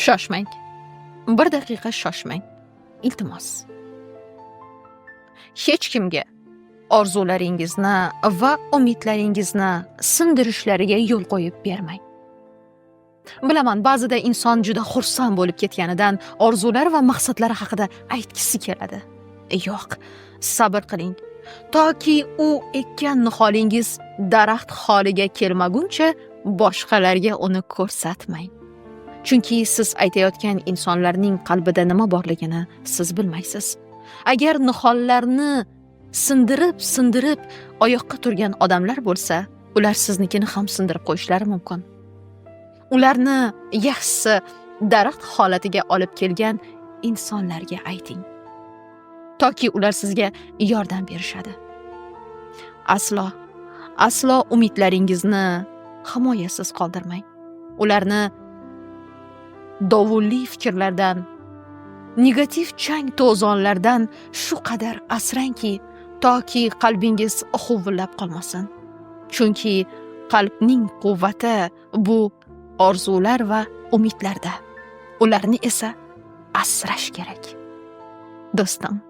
Shoshmang. Bir daqiqa shoshmang. Iltimos. Hech kimga orzularingizni va umidlaringizni sindirishlariga yo'l qo'yib bermang. Bilaman, ba'zida inson juda xursand bo'lib ketganidan orzular va maqsadlari haqida aytgisi keladi. Yo'q, sabr qiling. Toki u ekkan niholingiz daraxt holiga kelmaguncha boshqalarga uni ko'rsatmang. Chunki siz aytayotgan insonlarning qalbida nima borligini siz bilmaysiz. Agar nihollarni sindirib, sindirib oyoqqa turgan odamlar bo'lsa, ular siznikini ham sindirib qo'yishlari mumkin. Ularni yaxshisi daraxt holatiga olib kelgan insonlarga ayting. Toki ular sizga yordam berishadi. Aslo, aslo umidlaringizni himoyasiz qoldirmang. Ularni dovulli fikrlardan, negativ chang to'zonlardan shu qadar asrangki, toki qalbingiz huvillab qolmasin. Chunki qalbning quvvati bu orzular va umidlarda. Ularni esa asrash kerak. Do'stim.